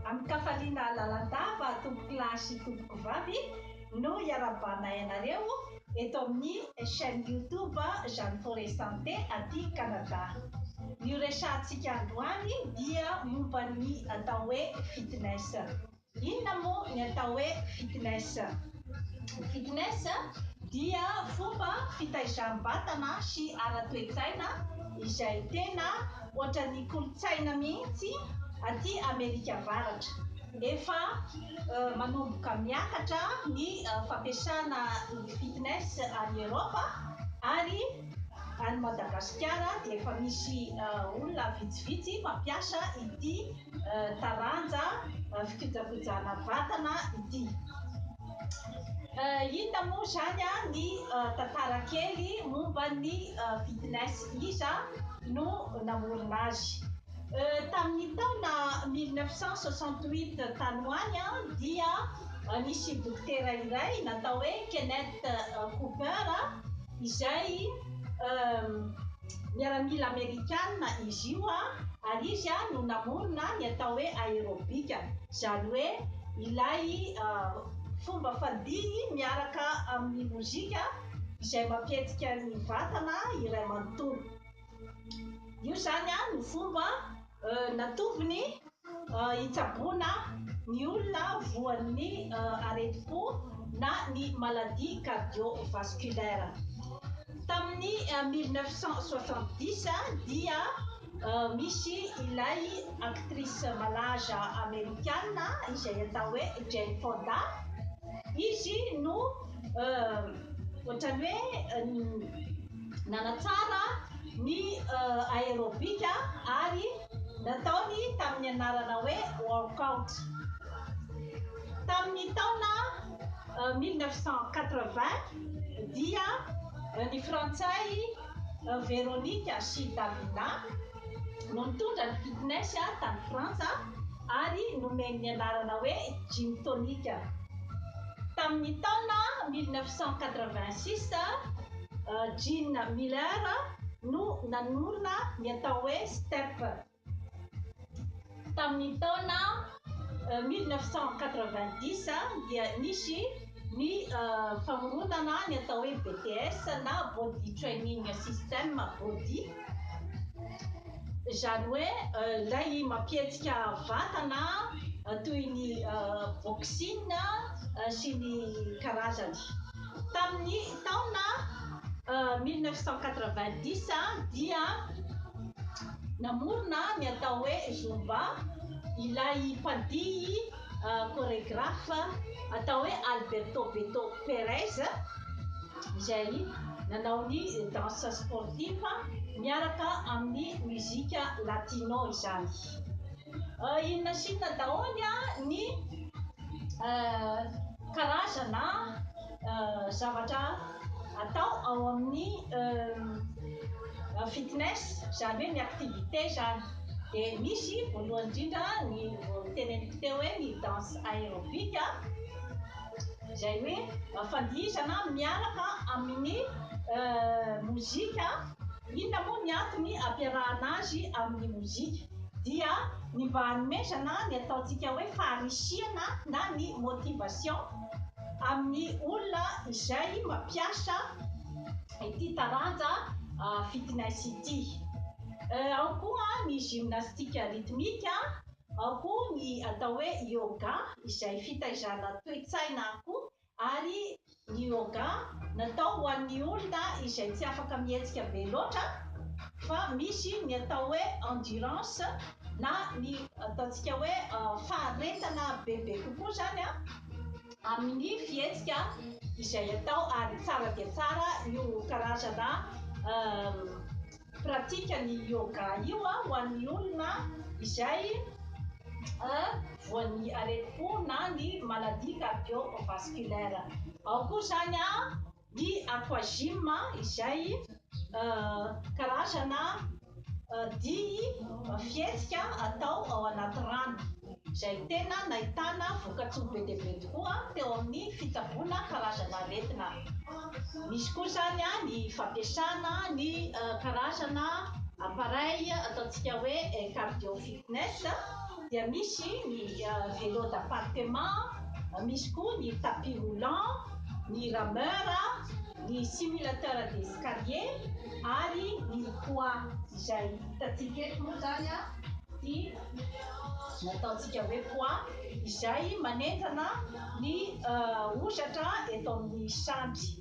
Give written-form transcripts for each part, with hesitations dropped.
Amin-kafaliana lalandava tompokolahy sy tompokovavy no iarahabanay anareo eto amin'ny chaîne YouTube Jeanne Forêt Santé aty Canada. Ny ho resahantsika androany dia momba ny atao hoe fitness. Inona moa ny atao hoe fitness? Ny fitness dia fomba fitaizam-batana sy ara-toe-tsaina izay tena ohatran'ny kolontsaina mihitsy aty Amerika Avaratra. Efa manomboka miakatra ny fampiasana ny fitness any Eropa ary any Madagasikara dia efa misy olona vitsivitsy mampiasa ity taranja fikojakojana vatana ity. Inona moa izany ny tantara kely momba ny fitness, iza no namorona azy? Tamin'ny taona 1968 tany ho any dia nisy dokotera iray natao hoe Kenneth Cooper izay miaramila amerikana izy io ary izy no namorona ny atao hoe aerobika, izany hoe ilay fomba fandihy miaraka amin'ny mozika izay mampihetsika ny vatana iray manontolo. Io izany no fomba natovony hitsaboana ny olona voan'ny aretim-po na ny maladie cardiovasculaire. Tamin'ny 1970 dia misy ilay actrice malaza amerikana izay atao hoe Jane Fonda, izy no ohatran'ny hoe nanatsara ny aerobic ary nataony tamin'ny anarana hoe workout. Tamin'ny taona 1980 dia ny frantsay Véronique sy Davina no nitondra ny fitness tany Frantsa ary nomeny ny anarana hoe Gym Tonic. Tamin'ny taona 1986, Gene Miller no nanorina ny atao hoe Step. Tamin'ny taona 1990 dia nisy ny famoronana ny atao hoe BTS na Body Training System, Body, izany hoe ilay mampihetsika vatana toy ny boxing sy ny karazany. Tamin'ny taona 1990 dia namorona ny atao hoe Zumba ilay mpandihy chorégraphe atao hoe Alberto Beto Perez izay nanao ny danse sportive miaraka amin'ny mozika latino izany. Inona sy inona daholo ny karazana zavatra atao ao amin'ny fitness, izany hoe ny activité izany. Dia misy voalohany indrindra ny teneniko teo hoe ny danse aérobic, izay hoe fandihizana miaraka amin'ny mozika. Inona moa ny antony ampiarahana azy amin'ny mozika? Dia ny mba hanomezana ny ataontsika hoe faharisihana na ny motivation amin'ny olona izay mampiasa ity taranja fitness ity. Ao koa ny gymnastique rythmique, ao koa ny atao hoe yoga izay fitaizana toe-tsaina koa ary ny yoga natao ho an'ny olona izay tsy afaka mihetsika be loatra fa misy ny atao hoe endurance na ny ataontsika hoe faharetana bebe kokoa izany amin'ny fihetsika izay atao ary tsara dia tsara io karazana pratique ny yoga io ho an'ny olona izay voan'ny aretim-po na ny maladie cardiovasculaire. Ao koa izany ny aquagym izay karazana dihy fihetsika atao ao anaty rano izay tena nahitana vokatsoa be dia be tokoa teo amin'ny fitsaboana karazana aretina. Misy koa izany ny fampiasana ny karazana. appareil ataontsika hoe cardio fitness dia misy ny vélo d'appartement, misy koa ny tapis roulant, ny rameur, ny simulateur d'escalier ary ny poids izay hitantsika eto moa zany ty nataontsika hoe poids izay manentana ny hozatra eto amin'ny sandry.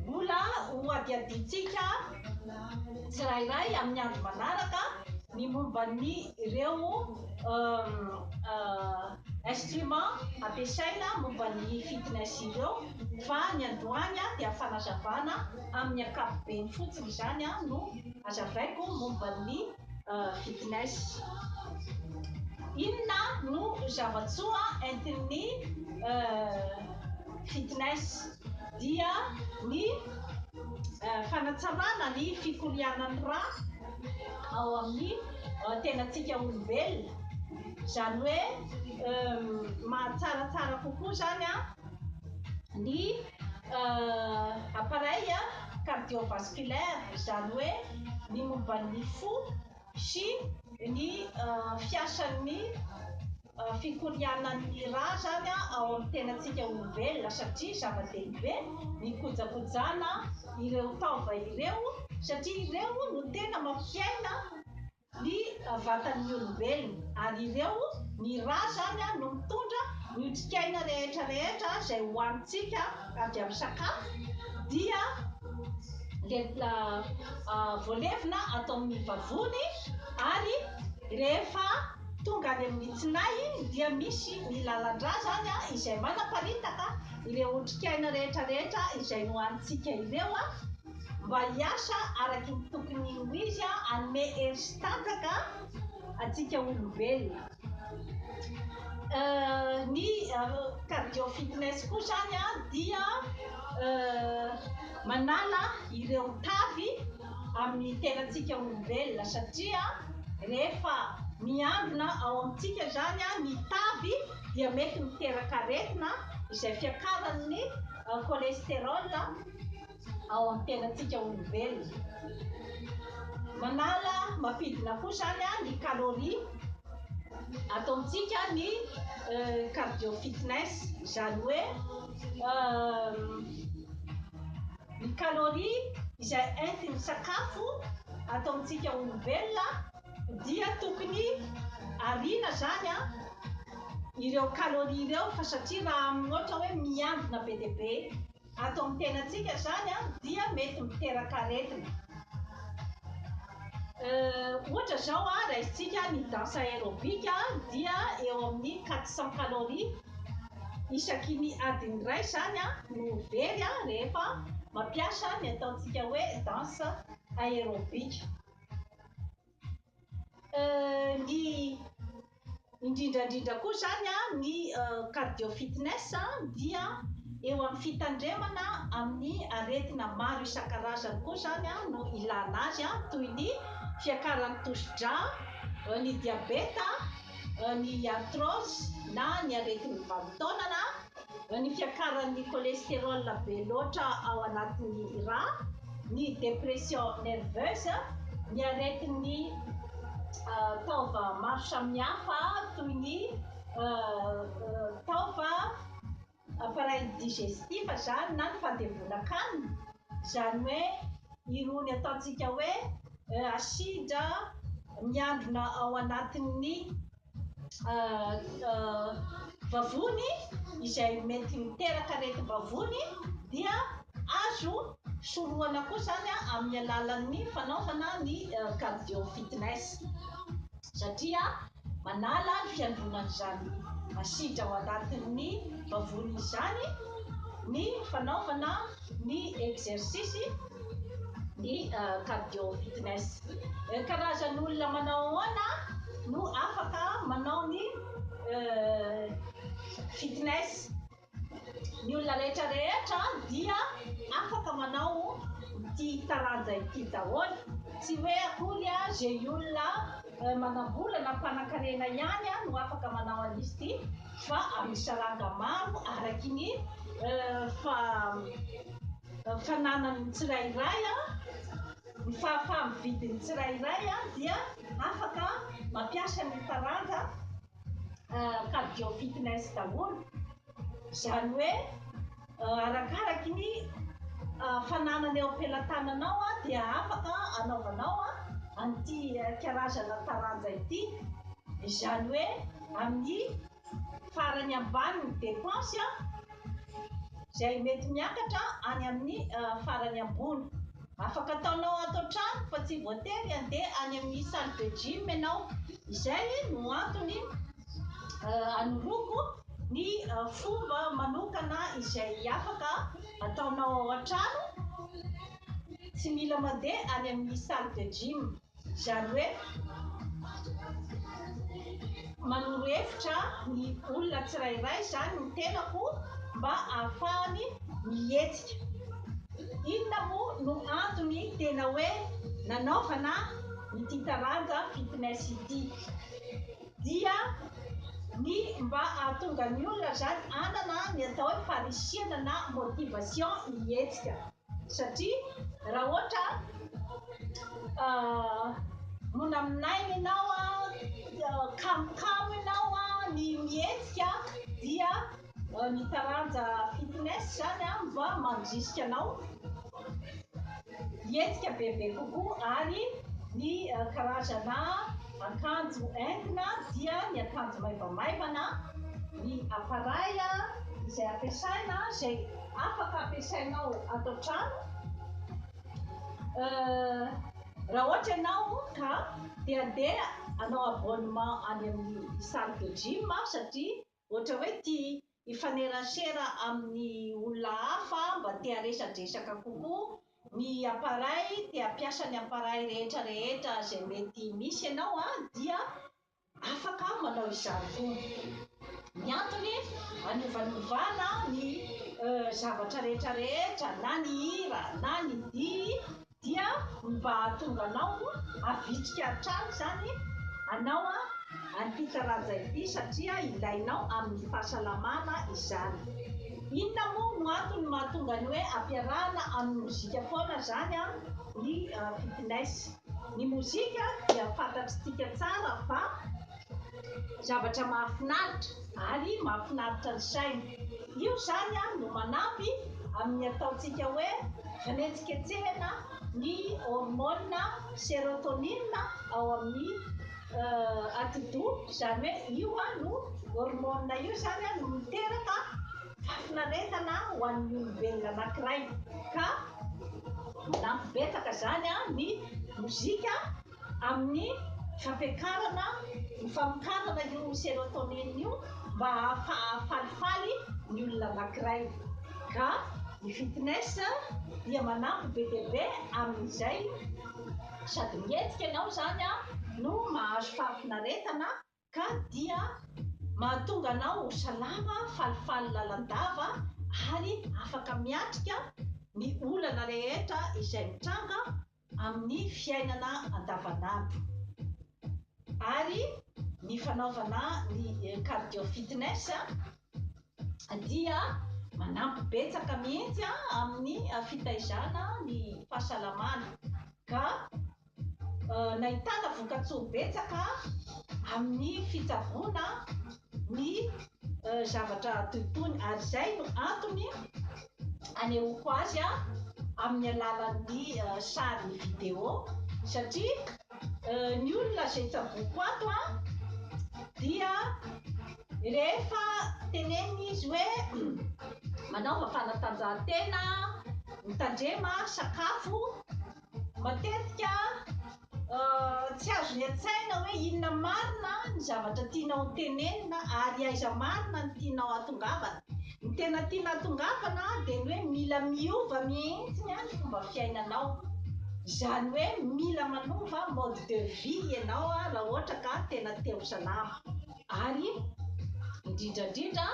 Mbola ho hadihadiantsika tsirairay amin'ny andro manaraka ny momba ny ireo instrument ampiasaina momba ny fitness ireo fa ny androany dia fanazavana amin'ny ankapobeny fotsiny izany no hazavaiko momba ny fitness. Inona no zava-tsoa entin'ny fitness? Dia ny fanatsarana ny fikorianan'ny rà ao amin'ny tenantsika olombelona. Izany hoe mahatsaratsara kokoa izany ny appareil cardiovasculaire, izany hoe ny momba ny fo sy ny fiasan'ny fikorianan'ny rà izany ao amin'ny tenantsika olombelona satria zava-dehibe ny kojakojana ireo taova ireo satria ireo no tena mampiaina ny vatan'ny olombelona ary ireo ny rà izany no mitondra ny otrikaina rehetra rehetra izay hohanintsika avy amin'ny sakafo dia voalevina ato amin'ny vavony ary rehefa tonga any amin'ny tsinay dia misy ny lalan-drà izany izay manaparitaka ireo otrikaina rehetra rehetra izay nohanintsika ireo mba hiasa araky ny tokony ho izy hanome hery sy tanjaka antsika olombelona. Ny cardio fitness koa izany dia manala ireo tavy amin'ny tenantsika olombelona satria rehefa miandrona ao amintsika izany ny tavy dia mety miteraka aretina izay fiakaran'ny cholestérol ao amin'ny tenantsika olombelona. Manala, mampidina koa izany ny calories ato amintsika ny cardio fitness, izany hoe ny calories izay entin'ny sakafo ato amintsika olombelona dia tokony ariana izany ireo calories ireo fa satria raha ohatra hoe miandrona be dia be ato amin'ny tenantsika izany dia mety miteraka aretina. Ohatra izao raisintsika ny danse aérobique dia eo amin'ny 400 calories isaky ny adiny iray izany no very rehefa mampiasa ny ataontsika hoe danse aérobique. Ny indrindra indrindra koa izany ny cardio fitness dia eo amin'ny fitandremana amin'ny aretina maro isan-karazany koa izany no ilana azy toy ny fiakaran'ny tosi-drà, ny diabeta, ny arthrose na ny aretin'ny vanin-taonana, ny fiakaran'ny cholestérol be loatra ao anatin'ny rà, ny dépression nerveuse, ny aretin'ny taova maro samihafa toy ny taova appareil digestif izany na ny fandevonan-kanina, izany hoe irony ataontsika hoe acide miandrona ao anatin'ny vavony izay mety miteraka aretim-bavony dia azo sorohana koa izany amin'ny alalan'ny fanaovana ny cardio fitness satria manala ny fiandronan'izany asidra ao anatin'ny vavony izany ny fanaovana ny exercice ny cardio fitness. Karazan'olona manao ahoana no afaka manao ny fitness? Ny olona rehetra rehetra dia afaka manao ity taranja ity daholo. Tsy hoe akory izay olona manam-bola na mpanankarena ihany no afaka manao an'izy ity fa amin'ny saranga maro araky ny fananan'ny tsirairay, ny fahafaha-mividin'ny tsirairay dia afaka mampiasa ny taranja cardio fitness daholo. Izany hoe arakaraky ny fananana eo am-pelatananao dia afaka anaovanao an'ity karazana taranja ity. Izany hoe amin'ny farany ambany ny dépense izay mety miakatra any amin'ny farany ambony. Afaka ataonao ato an-trano fa tsy voatery handeha any amin'ny salle de gym ianao. Izay no antony anoroko ny fomba manokana izay afaka ataonao ao an-trano, tsy mila mandeha any amin'ny salle de gym. Izany hoe manoro hevitra ny olona tsirairay izany ny tenako mba ahafahany mihetsika. Inona moa no antony tena hoe nanaovana ity taranja fitness ity? Dia ny mba hahatonga ny olona izany hanana ny atao hoe farisihana na motivation hihetsika. Satria raha ohatra monamonaina ianao, kamokamo ianao ny mihetsika dia ny taranja fitness izany mba mandrisika anao hihetsika bebe kokoa ary ny karazana akanjo entina dia ny akanjo maivamaivana, ny appareil izay ampiasaina izay afaka ampiasainao ato an-trano. Raha ohatra ianao ka te handeha hanao abonnement any amin'ny salle de gym satria ohatra hoe tia hifanerasera amin'ny olona hafa mba te haresadresaka kokoa ny appareil, te hampiasa ny appareil rehetra rehetra izay mety misy ianao dia afaka manao izany koa. Ny antony anovanovana ny zavatra rehetra rehetra na ny hira na ny dihy dia mba hahatonga anao havitrika hatrany izany anao an'ity taranja ity satria ilainao amin'ny fahasalamana izany. Inona moa no antony mahatonga ny hoe ampiarahana amin'ny mozika foana izany ny fitness? Ny mozika dia fantatr'tsika tsara fa zavatra mahafinaritra ary mahafinaritra ny saina. Io izany no manampy amin'ny ataontsika hoe fanetsiketsehana ny hormone sérotonine ao amin'ny atidoha, izany hoe io no hormone io izany no miteraka fahafinaretana ho an'ny olombelona anankiray ka manampy betsaka izany ny mozika amin'ny fampiakarana ny famokarana io sérotonine io mba hahafalifaly ny olona anankiray ka ny fitness dia manampy be dia be amin'izay sady mihetsika ianao izany no mahazo fahafinaretana ka dia mahatonga anao ho salama, falifaly lalandava ary afaka miatrika ny olana rehetra izay mitranga amin'ny fiainana andavanandro. Ary ny fanaovana ny cardio fitness dia manampy betsaka mihitsy amin'ny fitaizana ny fahasalamana ka Nahitana vokatsoa betsaka amin'ny fitsaboana ny zavatra toy itony ary izay no antony anehoako azy amin'ny alalan'ny sary vidéo satria ny olona izay tsaboiko ato dia rehefa tenenina izy hoe manaova fanatanjahantena, mitandrema sakafo. Matetika tsy azony an-tsaina hoe inona marina ny zavatra tianao ho tenenina ary aiza marina no tianao hahatongavana. Ny tena tiana hahatongavana dia ny hoe mila miova mihitsy ny fomba fiainanao. Izany hoe mila manova mode de vie ianao raha ohatra ka tena te ho salama. Ary indrindra indrindra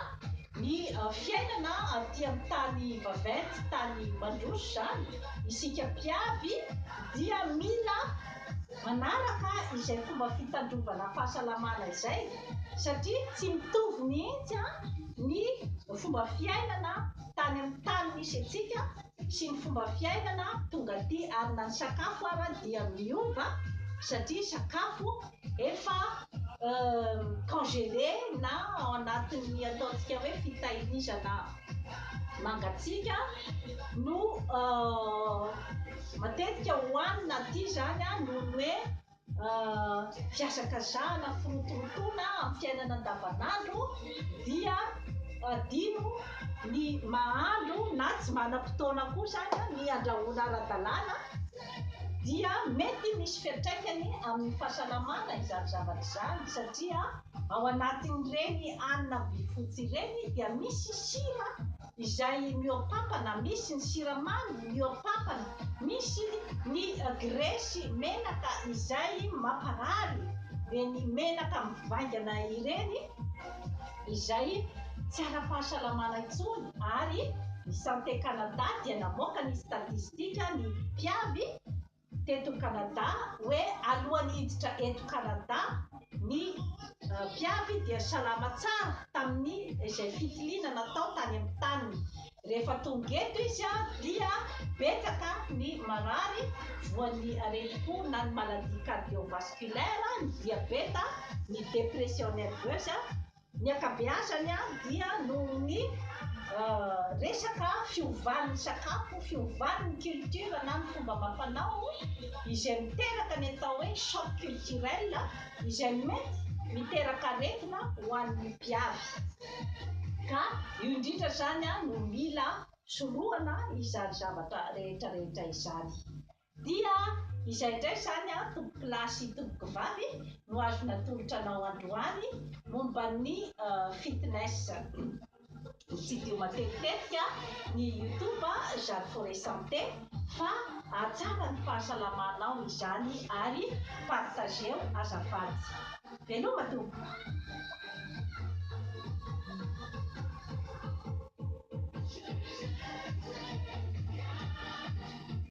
ny fiainana aty amin'ny tany vaventy, tany mandroso izany, isika mpiavy dia mila manaraka izay fomba fitandrovana fahasalamana izay satria tsy mitovy mihitsy ny fomba fiainana tany amin'ny tany misy antsika. sy ny fomba fiainana tonga aty ary na ny sakafo ara dia miova satria sakafo efa congelé na ao anatin'ny ataontsika hoe fitahirizana mangatsiaka no matetika hohanina aty izany noho ny hoe fihazakazahana, firotorotoana amin'ny fiainana andavanandro dia adino ny mahandro na tsy manam-potoana koa izany ny andrahoana ara-dalàna dia mety misy fiantraikany amin'ny fahasalamana izany zavatra izany satria ao anatin'ireny hanina vifotsy ireny dia misy sira izay mihoa-pampana, misy ny siramamy mihoa-pampana, misy ny graisse, menaka izay mamparary, ireny menaka mivaingana ireny izay tsy ara-pahasalamana intsony ary ny Santé Canada dia namoaka ny statistika ny mpiavy teto Canada hoe alohan'ny hiditra eto Canada ny mpiavy dia salama tsara tamin'ny izay fitiliana natao tany amin'ny taniny. Rehefa tonga eto izy dia betsaka ny marary voan'ny aretim-po na ny maladie cardiovasculaire, ny diabeta, ny dépression nerveuse. Ny ankabeazany dia noho ny resaka fiovan'ny sakafo, fiovan'ny culture na ny fomba amam-panao izay miteraka ny atao hoe choc culturel izay mety miteraka aretina ho an'ny mpiavy. Ka io indrindra izany no mila sorohana izany zavatra rehetra rehetra izany. Dia izay indray izany an, tompokolahy sy tompokovavy no azo natolotra anao androany momba ny fitness. Mitsidiho matetitetika ny youtube Jeanne Forêt Santé fa hahatsara ny fahasalamanao izany ary partageo azafady. Veloma tompoko.